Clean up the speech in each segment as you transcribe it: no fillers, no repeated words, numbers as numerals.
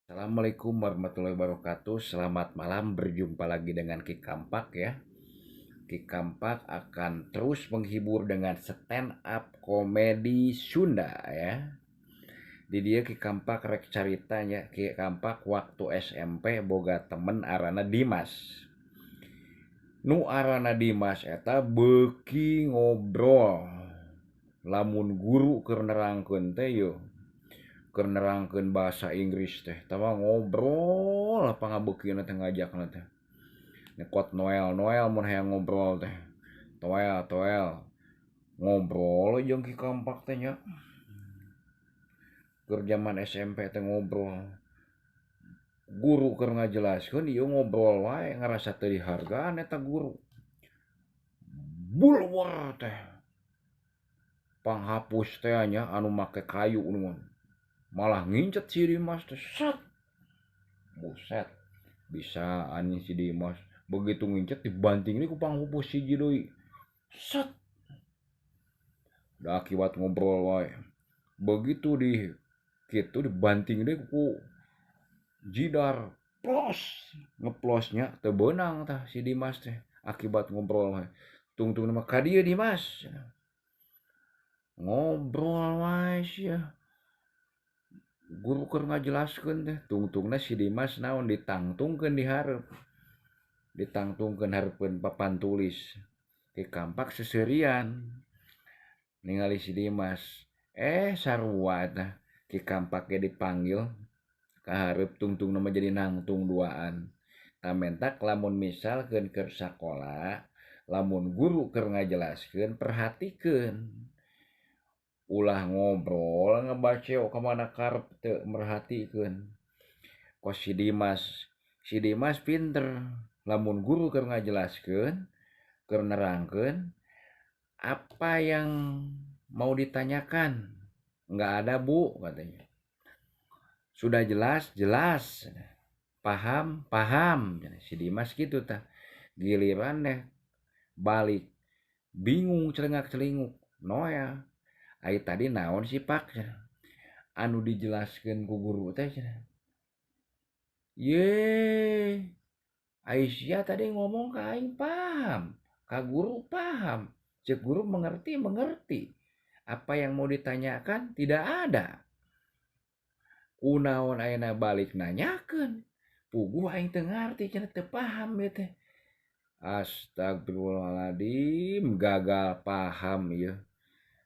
Assalamualaikum warahmatullahi wabarakatuh. Selamat malam, berjumpa lagi dengan Ki Kampak ya. Ki Kampak akan terus menghibur dengan stand up komedi Sunda ya. Di dieu Ki Kampak rek caritanya. Ki Kampak waktu SMP boga temen arana Dimas. Nu arana Dimas eta beuki ngobrol. Lamun guru keur nerangkeun teh yeuh, keur nerangkeun bahasa Inggris teh tama ngobrol apa ngabeukina teh, ngajakna teh nyekot Noel Noel mun hayang ngobrol teh toel toel ngobrol jeung Ki Kampak teh nya. Keur jaman SMP teh ngobrol, guru keur ngajelaskeun ieu ngobrol wae, ngarasa teu dihargaan eta guru. Bulwer teh panghapus teh nya anu make kayu nu malah ngincet si Dimas teh, set, buset bisa anjing si Dimas. Begitu ngincet dibanting deui ku panghapus hiji deui, set. Da akibat ngobrol wae. Begitu di kitu dibanting deui ku jidar, plos ngeplosnya teu beunang tah si Dimas teh akibat ngobrol wae. Tungtung mah ka dieu Dimas ngobrol wae sia, guru keur ngajelaskeun teh. Tungtungna si Dimas naon, ditangtungkeun di hareup, ditangtungkeun hareupeun papan tulis. Ki Kampak seuseurian ningali si Dimas, sarua tah Ki Kampak ge dipanggil ka hareup, tungtungna mah jadi nangtung duaan. Tamentak lamun misalkeun keur sakola, lamun guru keur ngajelaskeun perhatikeun, ulah ngobrol ngebaceo ka mana karep teu merhatikeun. Kos si Dimas, si Dimas pinter, lamun guru keur ngajelaskeun, keur nerangkeun apa yang mau ditanyakan, "Nggak ada, Bu," katanya. "Sudah jelas?" "Jelas." "Paham?" "Paham." Si Dimas gitu tah. Giliran deh balik bingung celengak celinguk. Noel, ai tadi naon sih, Pak, anu dijelaskeun ku guru teh cenah? Ye, ai sia tadi ngomong ka aing paham, ka guru paham, cek guru mengerti mengerti, apa yang mau ditanyakan tidak ada. Kunaon ayeuna balik nanyakeun? Puguh aing teu ngarti cenah, teu paham ieu teh. Astagfirullahaladzim, gagal paham ieu.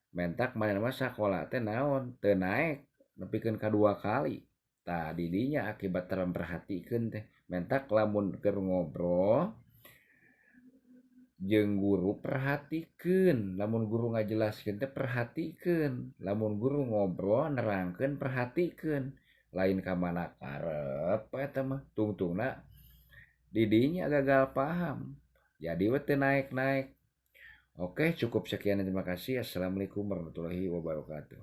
Mentak manehna mah sakola teh naon, teu naek nepikeun ka 2 kali. Tah di dinya akibat teu memperhatikeun teh. Mentak lamun keur ngobrol jeung guru perhatikeun, lamun guru ngajelaskeun teh perhatikeun, lamun guru ngobrol nerangkeun perhatikeun, lain ka mana karep eta mah. Tungtungna di dinya gagal paham. Jadi we teu naek-naek. Oke, cukup sekian dan terima kasih. Assalamualaikum warahmatullahi wabarakatuh.